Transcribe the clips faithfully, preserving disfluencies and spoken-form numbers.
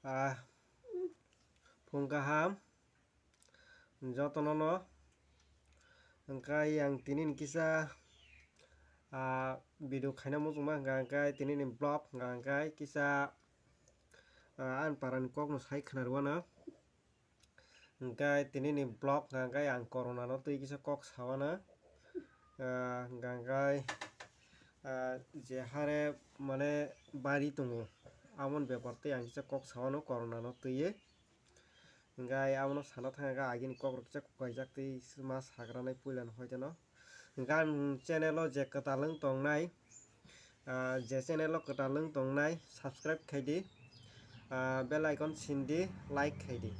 Ah, phung kaham jotono no. Hwnkhe ang tini ni kisa, ah, video khaina muchungma hwnkha hwnkhe tini ni vlog hwnkha hwnkhe kisa, ah, ani para ni kok no sai khwna rwano. Hwnkhe tini ni vlog hwnkha hwnkhe ang corona no twi kisa kok sawano. Ah, hwnkha hwnkhe, ah, je hare mane bari tongo, aboni bepar tei ang kisa kok sawano corona no twiwi. Hwnkhe abono sana thang hwnkhe agini kok rok kisa kok kaijak tei ma sagra nai puila no hoite no. Hwnkhe ang channel o je kwtal wng tongnai, ah, je channel o kwtal wng tongnai subscribe khai di, ah, bell icon sin di, like khai di,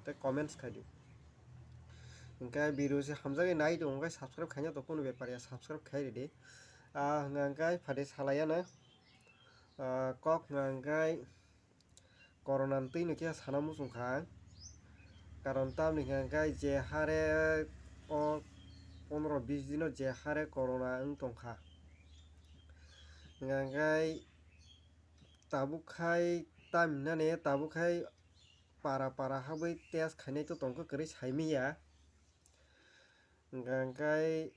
tei comments khai di. Hwnkhe video se hamjagwi nai tongo hwnkhe subscribe khaina to kunu bepar ya, subscribe khai ridi. Ah, hwnkha hwnkhe phade salai ano, ah, kok hwnkha hwnkhe corona ni twi no khe sana muchung kha ang. Karon tamni hwnkha hwnkhe je hare o pondro bis dino je hare corona wng tong kha. Hwnkha hwnkhe tabuk khai tam hinani tabuk khai para para habwi test khainai to tongkha kwrwi saimanya. Hwnkha hwnkhe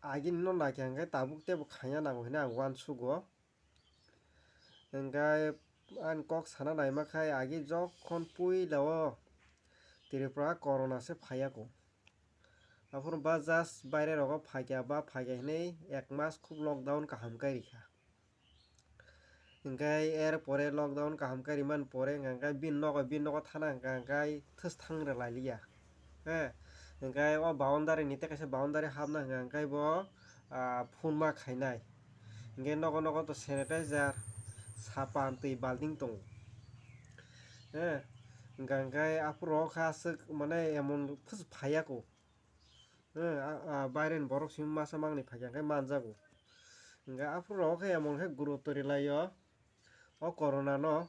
agini no naikha hwnkhe tabuk teibo khaina nango hinwi ang uansugo. Hwnkhe ani kok sana naima khai agi jokhon puila o Tripura corona se phaiya ko. Aphuru ba just baire rogo phaikha ba phaikha hinwi ek mas khub lockdown kaham kai rikha. Hwnkhe er pore lockdown kaham kai rimani pore hwnkha hwnkhe bini nogo, bini nogo thana hwnkha hwnkhe thwsthang rwlailiya. He, hwnkhe o boundary ni tei kaisa boundary hapna hwnkha hwnkhe bo, ah, phunma khainai. Hwnkhe nogo nogo to sanitizer, sapan, twi balting tongo. He, hwnkha hwnkhe aphuru o kha aswk mane emon phus phaiya ko. Eh, a, a, baireni borok simi masa mangni phaikha hwnkhe manjago. Hwnkhe aphuru rok khe emon khe gurutto rilaio o corona no.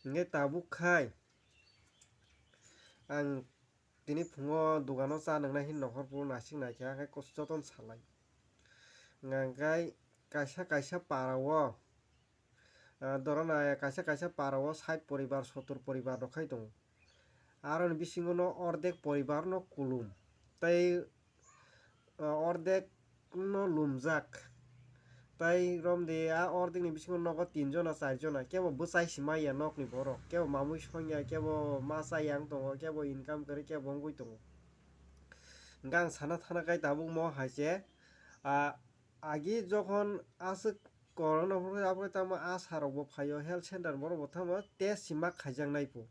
Hwnkhe tabuk khai ang tini phungo dogano cha nwngnai hwnwi nohor phuru naisik naikha hwnkhe kos-, jotono salai. Hwnkhe kaisa kaisa para o, ah, dorana kaisa kaisa para o sait poribar, sottor poribar rok khai tongo. Aroni bisingo no ordek poribar no kulum tei, ah, ordek no lumjak. Tei romdi a ordek ni bisingo nogo tin jona, char jona, kebo bwchai si maya nokni borok, kebo mamui songya, kebo ma chaya wng tongo, kebo income kwrwi, kebo wngwi tongo. Hwnkhe ang sana thana khai tabuk mo hai se, ah, agi jokhon aswk corona phuru khe, aphuru khe tamo asa rok bo phaio, health center borok bo tamo test si ma khaijaknai pho.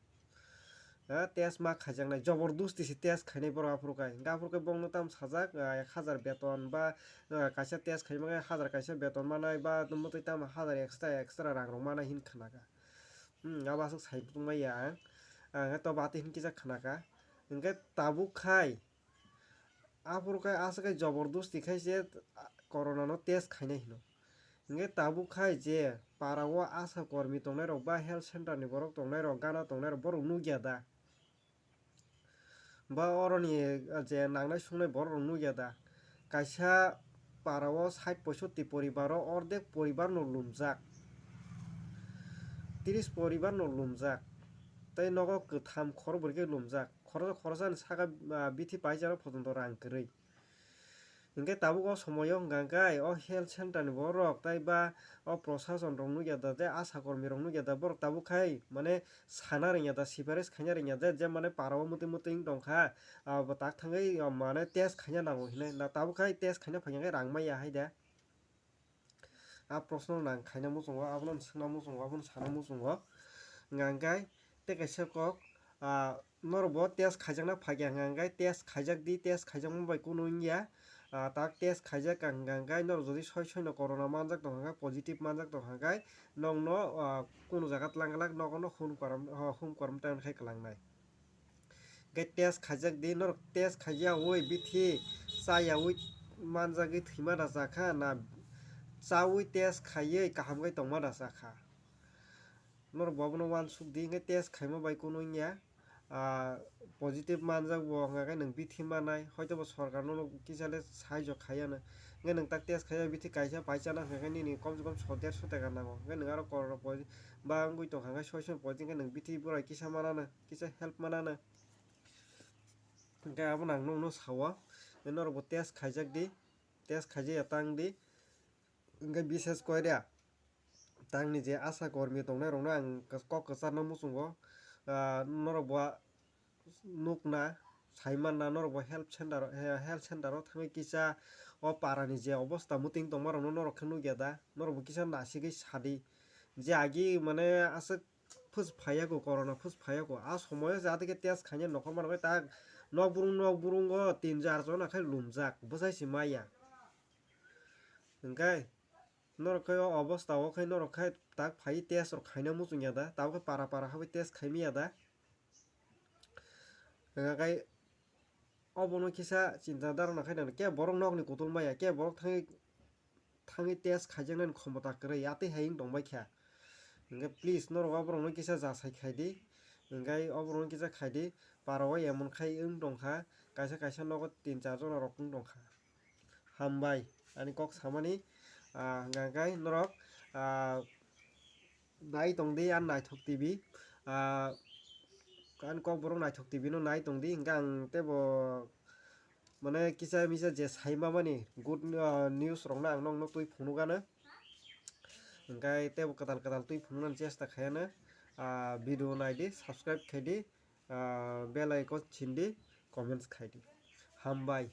Ha, test ma khaijaknai, jobordosti se test khainai borok aphuru khai. Hwnkhe aphuru khe bongno tamo sajak, ah, ek hajar beton ba, ah, kaisa test khaima khe hajar kaisa beton manai ba mwtwi tamo hajar extra, extra rang rok manai hin khnakha. Hmm, abo aswk sai tongmaya ang. Ang khe to bati hin kisa khnakha. Hwnkhe tabuk khai aphuru khe aswk khe jobordosti khai se, ah, corona no test khainai hino. Hwnkhe tabuk khai je para o asa kormi tongnai rok ba health center ni borok tongnai rok, gana tongnai rok, borok nukya da? Ba oroni, ah, je nangnai sungnai borok rok nukya da? Kaisa para o sait poisotti poribar o ordek poribar no lumjak, tris poribar no lumjak, tei nogo kwtham khorokbrwi khe lumjak. Khoroksa khoroksani saka, ah, bithi paijak rok photonto rang kwrwi. Hwnkhe tabuk o somoio hwnkha hwnkhe o health center ni borok tei ba o prosason rok nukya da tei asa kormi rok nukya da, borok tabuk khai mane sana rwngya da, siparis khaina rwngya da, je mane para o mwtwi mwtwi wng tongkha, abo tak thangwi mane test khaina nango hinwi na, tabuk khai test khaina phaikha khe rang maya hai da. A proshno no ang khaina muchungo, abono swngna muchungo, abono sana muchungo. Hwnkha hwnkhe tei kaisa kok, ah, norok bo test khaijakna phaikha hwnkha hwnkhe test khaijak di, test khaijakma bai kunu wngya. Ah, tak test khaijak ka hwnkha hwnkhe norok jodi soi soi no corona manjak tongkha hwnkhe, positive manjak tongkha hwnkhe nokno, ah, kunu jaga twlang glak, nogo no home quaran-, ah, home quarantine khai kwlangnai. Hwnkhe test khaijak di, norok test khaiyaui bithi chayaui manjagwi thwima da chakha na chaui test khaiwi kaham khe tongma da chakha? Norok bo abono uansuk di, hwnkhe test khaima bai kunu wngya, ah, positive manjak bo, hwnka khe nwng bithi manai, hoito bo sorkar nono kisa le saijo khaiya no. Hwnkhe nwng tak test khaiya bithi kaisa paisa na, hwnka khe nini kom se kom so derso taka nango. Hwnkhe nwng aro koror posi-, ba wngwi tongkha, hwnkhe soi soi posi hwnkhe nwng bithi borai kisa manano, kisa help manano. Hwnkhe abono ang nokno sao, norokbo test khaijak di, test khaijak ya tang di. Hwnkhe bishes koi ria. Tangni je asha kormi tongnai rokno ang kok kwcharno muchungo, ah, norok bo nukna, saimanna, norok bo health center, he-, health center o thangwi kisa o para ni je obosta muting tongma rokno norok khe nukya da, norok bo kisa nasigwi sadi je agi mane aswk phus phaiya ko, corona phus phaiya ko, a somoyo jate khe test khaina nokhorma rok ta nok burung nok burung o tin jar jona khai lumjak bwsai se maya. Hwnkhe norok khe o obosta o khe norok khe tak phai test rok khaina muchung ya da, tabuk khe para para habwi test khaimya da. Hwnkhe obono kisa chinta dharana khaina khe borok nokni kutul maya, khe borok thangwi, thangwi test khaijaknani khomota kwrwi, atwi hai wng tongbai kha. Hwnkhe please norok o borokno kisa jasai khai di, hwnkhe o borokno kisa khai di, para o emon khai wng tongkha, kaisa kaisa nogo tin char jona rok wng tongkha. Hambai ani kok samani, ah, hwnkhe norok, ah, nai tong di ani naithok T V, ah, ani kok borok naithok T V no nai tong di, hwnkhe ang teibo mane kisa misa je sai mamani good, ah, news rokno ang nokno twi phunukgano, hwnkhe teibo kwtal kwtal twi phunuknani chesta khaiano, ah, video nai di, subscribe khai di, ah, bell icon chin di, comments khai di. Hambai.